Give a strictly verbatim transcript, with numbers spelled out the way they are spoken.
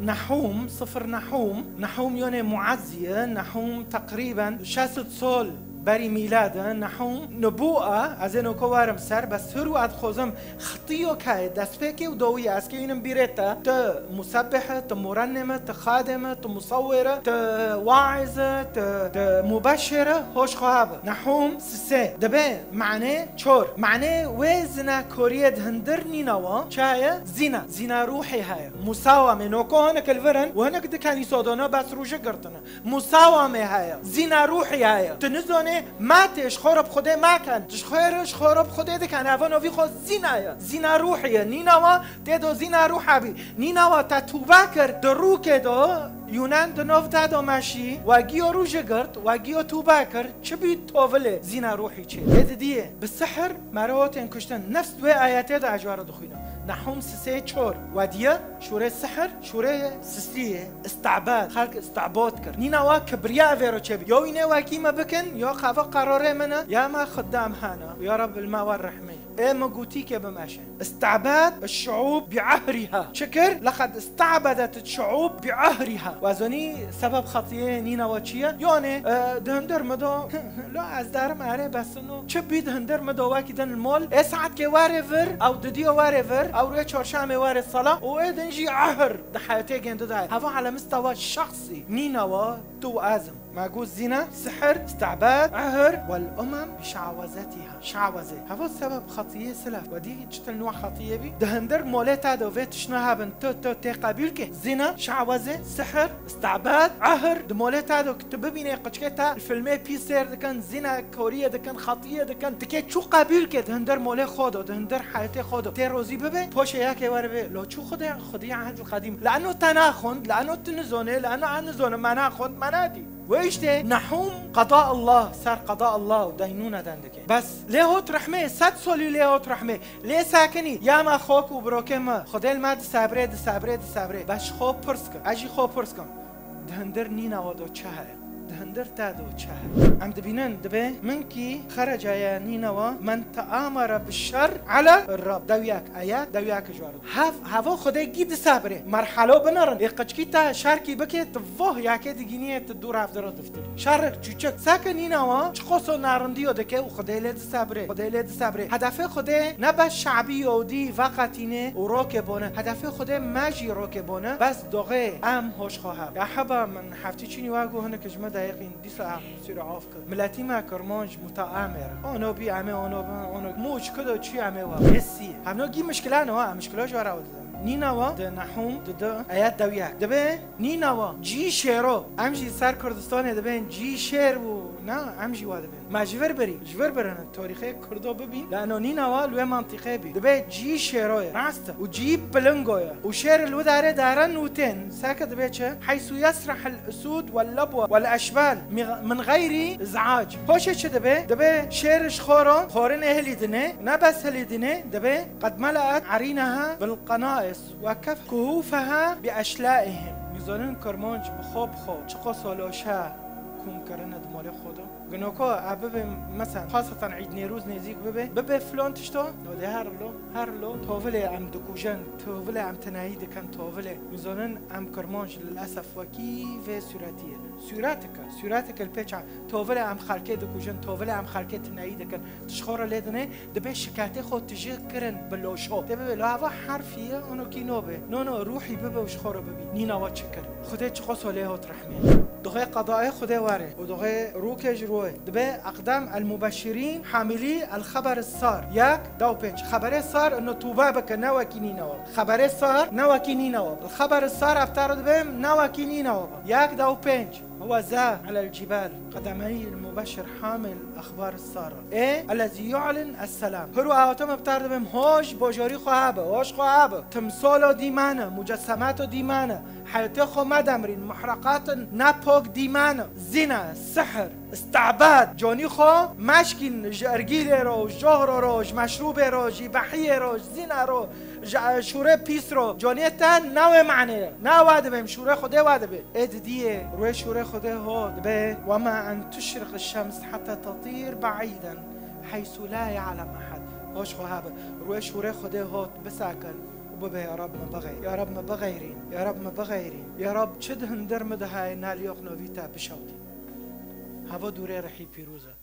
Nehûm, sifir Nehûm, Nehûm yonê muezziye, Nehûm teqrîben şeş sed sol berî mîlad e, Nehûm nibûa, ez ê noko werim ser, bes hir û ez xozim xitiyo kayê destpêkê û dawiyê, ez kê înim bîrê te, tu musebbih e, tu murennim e, tu xadim e, tu musewwir e, tu waiz e, tu, tu mubeşir e, hoş xwe habe. Nehûm sisê, dibe manê çor. Manê wê zinakoriyê di hindir Nînawa çaye zîna, zîna ruhî heye. Musawamê noko hinek li vir in û hinek di kenîsa de ne bes rûjê girtine. Musawamê heye. Zîna ruhî heye. Tu nizanê ma tê ji xwe re bi Xwedê makin. Tu ji xwe re, ji xwe re bi Xwedê dikin. Eva novî xwe zîna ye. Zîna ruhî ye. Nînawa tê do zîna ruha bî. Nînawa te tûbe kir. Di rûkê de Yunan di nov te de meşî. We giyo rûjê girt. We giyo tûbe kir. Çi bî tovilê zîna ruhî çê. Lê didiyê. Bi sihir mero tên kuştin. Nefs wê ayetê de ez ji we re dixwînim. Nehûm sisê çor. We diye şûrê sihir, şûrê sistiyê, îstibad, xelk îstibad kir. Nînawa kibriya vê re çêbî. Ya wî nê wekî me bikin, ya xeva qerarê min e, ya me xidam hene. Ya Reb, li me wer rehmê. Ê min gotîkê bimeşe. Îstibad şuûb bi ehriha. Çi kir? Leqed îstibedet şuûb bi ehriha. We zonî sebeb xetiyê Nînawa çi ye? Yanê, e, di hundir min de, lo ez darim erê besin û çi bî di hundir min de wekî din li mol. Ê saetkê warê vir, ew didiyo warê vir, ew rê çarşamê warê sala û ê din jî ehr di heyetê gêndi dayê. Heva elemista wa şexsî, Nînawa, tu û ez im. Ma got zîna, sihir, îstibad, ehr, wel umem bi şawazetiha. Şawazê. Heva sebeb xetiyê silaf. Wedî çitil nû xetiyê bî. Di hindir molê te de vê tiştna hebin. Tu, tu tê qebûl ke. Zîna, şawazê, sihir, îstibad, ehr. Di molê te de tu bibînê qiçkê te filmê pîs sêr dikin, zîna koriyê dikin, xetiyê dikin. Dikê çû qebûl ke di hindir molê xwe de, di hindir heyetê xwe de. Tê rozî bibe, poşê yekê were bê. Lo çû Xwedê, Xwedî Ehdil Qedîm. Le'no te naxwend, le'no tu nizonê, le'no ez nizonim, me naxwend, me nadî. Wê îştê Nehûm qeda Allah, ser qeda Allah û deynûne den dike. Bes lê hot rehmê, sed solî lê hot rehmê. Lê sekinî, ya me xok û birokê me. Xwedê li me disebrê, disebrê, disebrê. Bes ji xwe pirs kim. Ez jî xwe pirs kim. Di hindir Nînawa do çi heye? Di hindir te do çi heye? Em dibînin, dibê, min kî xereca ye Nînawa, men teamere bi şer ele Rab. Dewyak, eye, dewyak ji we re. Hev, heva Xwedê gî disebrê. Merhelo binerin. Ê qiçkî te şerkî bike, tu voh yekê digîniyê, tu dûr hevdira diftirî. Şerek çûçik. Seke Nînawa çiqoso narindiyo dike û Xwedê lê disebrê. Xwedê lê disebrê. Hedefê Xwedê ne bes şabî Yahudî veqetîne û rokê bone. Hedefê Xwedê me jî rokê bone. Bes doxê em hoş xwe heb. Ya heba min heftî çînî wa got hinek ji me dayiqîn dîsa em Sûrî av kir. Miletî me Kirmanc mutaamêr. Ono bî em ê ono bin, ono mûç kido çî em ê wa. Hissî. Hevno gî mişkila ne wa, mişkila ji we re didin. Nînawa di Nehûm di du ayet dewiyek. Dibe Nînawa cî şêro. Em jî ser Kurdistanê dibên cî şêr û na, em jî wa dibên. Me ji vir birî, ji vir birin, torîxê Kurdo bibîn. Lano Nînawa li wê mantîqê bî. Dibe cî şêro ye. Rast e. Û cî pilingo ye. Û şêr li wê darê dare nûtên. Seke dibe çi? Heysu yesrahil usûd wel lebwa wel eşbal. Mi-, min geyri izac. Hoşê çi dibe? Dibe şêr ji xoro, xorin ê hilî dine. Ne bes hilî dine, dibe qed melaet erîneha bil qenais. Wekef kuhûfeha bi eşlaihim. Nizanin Kirmanc bi xwe bi xwe çiqo soloşa kom kirine di malê xwe de. Ginoko e bibe, mesela, xaseten Îd Nêrûz nêzîk bibe, bibe filon tişto, no de her lo, her lo, tovilê em dikujin, tovilê em tinayî dikin, tovilê. Nizanin em Kirmanc lilesef wekî vê sûretî ye. Sûretike, sûretike li pêça, tovilê em xelkê dikujin, tovilê em xelkê tinayî dikin. Tu ji xwe re lê dinê, dibe şikayetê xwe tije kirin bi loşo. Tê bibe, lo hava herfî ye, ono kî nobe. No, no, ruhî bibe û ji xwe re bibî. Nînawa çi kir? Xwedê çiqo solê hot rehmê. Doxê qedayê Xwedê were û doxê rûkê ji royê. Dibe eqdam el mubeşirîn hamilî el xeber sar. Yek, da û pênc. Xeberê sar, ino tûbe bike, ne wekî Nînawa. Xeberê sar, ne wekî Nînawa. El xeber sar, eftar dibe, ne wekî Nînawa. Yek, da û pênc. هو ذا على الجبال قدمي المبشر حامل أخبار السارة. إيه الذي يعلن السلام. Huru awtama bitar dibim, hoş, bojori xwe habe, hoş xwe habe. Timsolo dîmane, mucessemato dîmane, heyetê xwe medemrîn, muhraqatin nepok dîmane, zina, sihir, istabad, conî xwe meşkîn ji ergîlê ro, ji johro ro, ji meşrûbê ro, ji behiyê ro, ji zina ro, ji şûrê pîs ro. Coniyê te ne wê manê ye. Ne wa dibêm, şûrê Xwedê wa dibê. Ê didiyê, rûyê şûrê Xwedê ho dibe, wema en tuşriq şems heta tetîr be'îden, heysu la ya'lem ehad. Hoş xwe habe. Rûyê şûrê Xwedê ho bisakin û Bibe ya Rab me bixeyr. Ya Rab me bixeyrîn. Ya Rab me bixeyrîn. Ya Rab çi di hundir min de heye nalîyoxno vî te bişewtî. Heva dûrê rihî pîroz e.